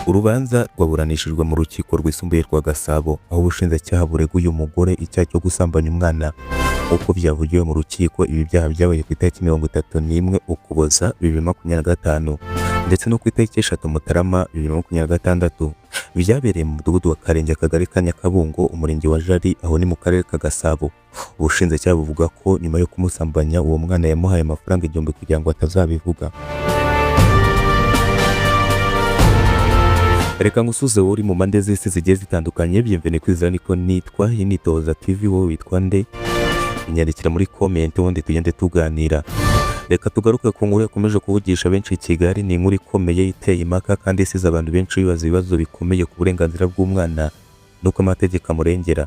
Urubanza rwaburanishijwe mu Rukiko Rwisumbuye rwa Gasabo, aho ubushinjacyaha burega uyu mugore icyaha cyo gusambanya umwana. Nk'uko byavugiwe mu rukiko, ibi byaha byabaye ku itariki 31 Ukuboza 2025 ndetse no ku itariki 3 Mutarama 2026. Byabereye mu Mudugudu wa Karenge, Akagari ka Nyakabungo, Umurenge wa Jari, aho ni mu Karere ka Gasabo. Ubushinjacyaha buvuga ko nyuma yo kumusambanya, uwo mwana yamuhaye amafaranga 1000 kugira ngo atazabivuga. Reka ngusuze wowe uri mu mpande z'isi zigiye zitandukanye. Bienvenue kwizera niko nitwa, iyi ni Itohoza TV. Wowe witwa nde? Inyandikira muri comment, ubundi tugende tuganira. Reka tugaruke ku nkuru yakomeje kuvugisha benshi i Kigali. Ni inkuru ikomeye, iteye impaka kandi isize abantu benshi bibaza ibibazo bikomeye ku burenganzira bw'umwana n'uko amategeko amurengera.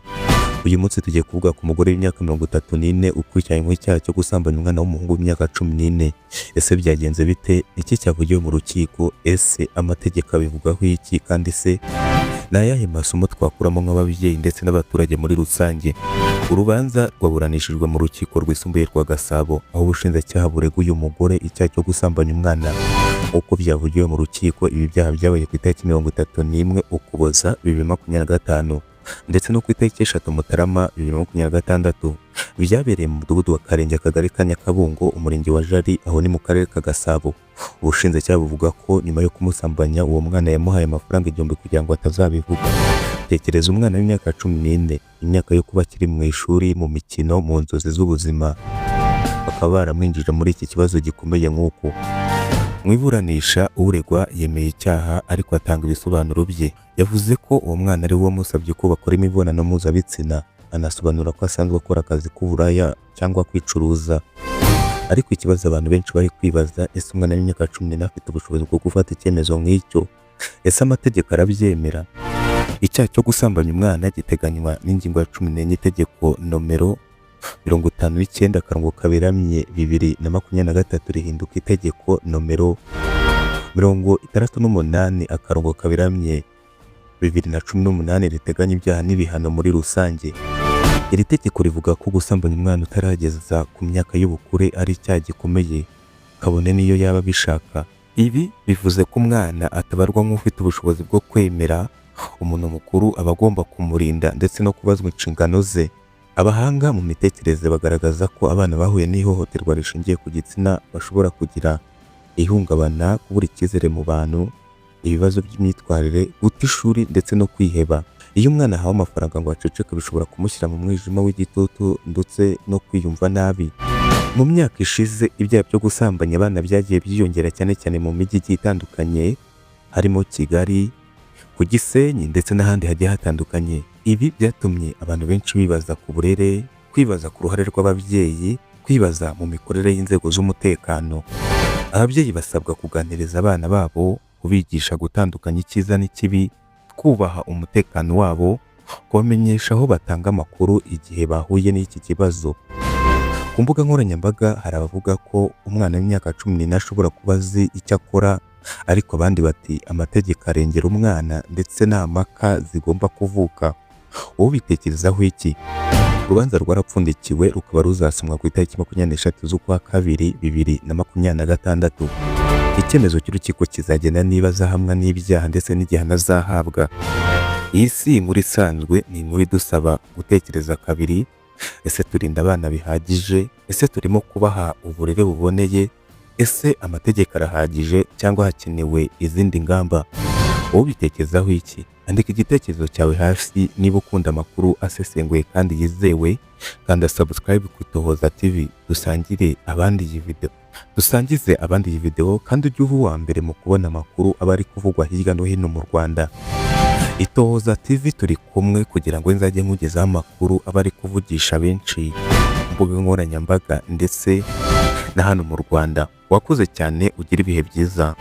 Uyu munsi tugiye kuvuga ku mugore w'imyaka 34 ukurikiranyweho icyaha cyo gusambanya umwana w'umuhungu w'imyaka 14. Ese byagenze bite? Iki cyavugiwe mu rukiko? Ese amategeko abivugaho iki? Kandi se ni ayahe masomo twakuramo nk'ababyeyi ndetse n'abaturage muri rusange? Urubanza rwaburanishijwe mu Rukiko Rwisumbuye rwa Gasabo, aho ubushinjacyaha burega uyu mugore icyaha cyo gusambanya umwana. Nk'uko byavugiwe mu rukiko, ibi byaha byabaye ku itariki 31 Ukuboza 2025 ndetse no ku itariki 3 Mutarama 2026. Byabereye mu Mudugudu wa Karenge, Akagari ka Nyakabungo, Umurenge wa Jari, aho ni mu Karere ka Gasabo. Ubushinjacyaha buvuga ko nyuma yo kumusambanya, uwo mwana yamuhaye amafaranga 1000 kugira ngo atazabivuga. Tekereza umwana w'imyaka 14, imyaka yo kuba akiri mu ishuri, mu mikino, mu nzozi z'ubuzima, bakaba baramwinjije muri iki kibazo gikomeye nk'uku. Mu iburanisha, uregwa yemeye icyaha ariko atanga ibisobanuro bye. Yavuze ko uwo mwana ari we wamusabye ko bakora imibonano mpuzabitsina, anasobanura ko asanzwe akora akazi k'uburaya cyangwa kwicuruza. Ariko ikibazo abantu benshi bari kwibaza: ese umwana w'imyaka 14 afite ubushobozi bwo gufata icyemezo nk'icyo? Ese amategeko arabyemera? Icyaha cyo gusambanya umwana giteganywa n'ingingo ya 14, itegeko nomero 59/2023 rihinduka itegeko nomero 68/2018 riteganya ibyaha n'ibihano muri rusange. Iri tegeko rivuga ko gusambanya umwana utarageza ku myaka y'ubukure ari icyaha gikomeye, kabone n'iyo yaba abishaka. Ibi bivuze ko umwana atabarwa nk'ufite ubushobozi bwo kwemera. Umuntu mukuru aba agomba kumurinda ndetse no kubazwa inshingano ze. Abahanga mu mitekerereze bagaragaza ko abana bahuye n'ihohoterwa rishingiye ku gitsina bashobora kugira ihungabana, kubura icyizere mu bantu, ibibazo by'imyitwarire, guta ishuri ndetse no kwiheba. Iyo umwana ahawe amafaranga ngo aceceke, bishobora kumushyira mu mwijima w'igitutu ndetse no kwiyumva nabi. Mu myaka ishize, ibyaha byo gusambanya abana byagiye byiyongera, cyane cyane mu mijyi igiye itandukanye, harimo Kigali, ku Gisenyi ndetse n'ahandi hagiye hatandukanye. Ibi byatumye abantu benshi bibaza ku burere, kwibaza ku ruhare rw'ababyeyi, kwibaza mu mikorere y'inzego z'umutekano. Ababyeyi basabwa kuganiriza abana babo, kubigisha gutandukanya icyiza n'ikibi, kubaha umutekano wabo, kubamenyesha aho batanga amakuru igihe bahuye n'iki kibazo. Ku mbuga nkoranyambaga hari abavuga ko umwana w'imyaka 14 ashobora kuba azi icyo akora, ariko abandi bati amategeko arengera umwana ndetse nta mpaka zigomba kuvuka. Wowe ubitekerezaho iki? Urubanza rwarapfundikiwe, rukaba ruzasomwa ku itariki 23 z'ukwa kabiri 2026. Icyemezo cy'urukiko kizagena niba azahamwa n'ibyaha ndetse n'igihano azahabwa. Iyi si inkuru isanzwe, ni inkuru idusaba gutekereza kabiri. Ese turinda abana bihagije? Ese turimo kubaha uburere buboneye? Ese amategeko arahagije cyangwa hakenewe izindi ngamba? Wowe ubitekerezaho iki? Andika igitekerezo cyawe hasi. Niba ukunda amakuru asesenguye kandi yizewe, kanda subscribe ku Itohoza TV, dusangire abandi iyi video. Dusangize abandi iyi video kandi ujye uba uwa mbere mu kubona amakuru aba ari kuvugwa hirya no hino mu Rwanda. Itohoza TV turi kumwe kugira ngo nzajye nkugezaho amakuru aba ari kuvugisha benshi ku mbuga nkoranyambaga ndetse na hano mu Rwanda. Wakoze cyane, ugira ibihe byiza.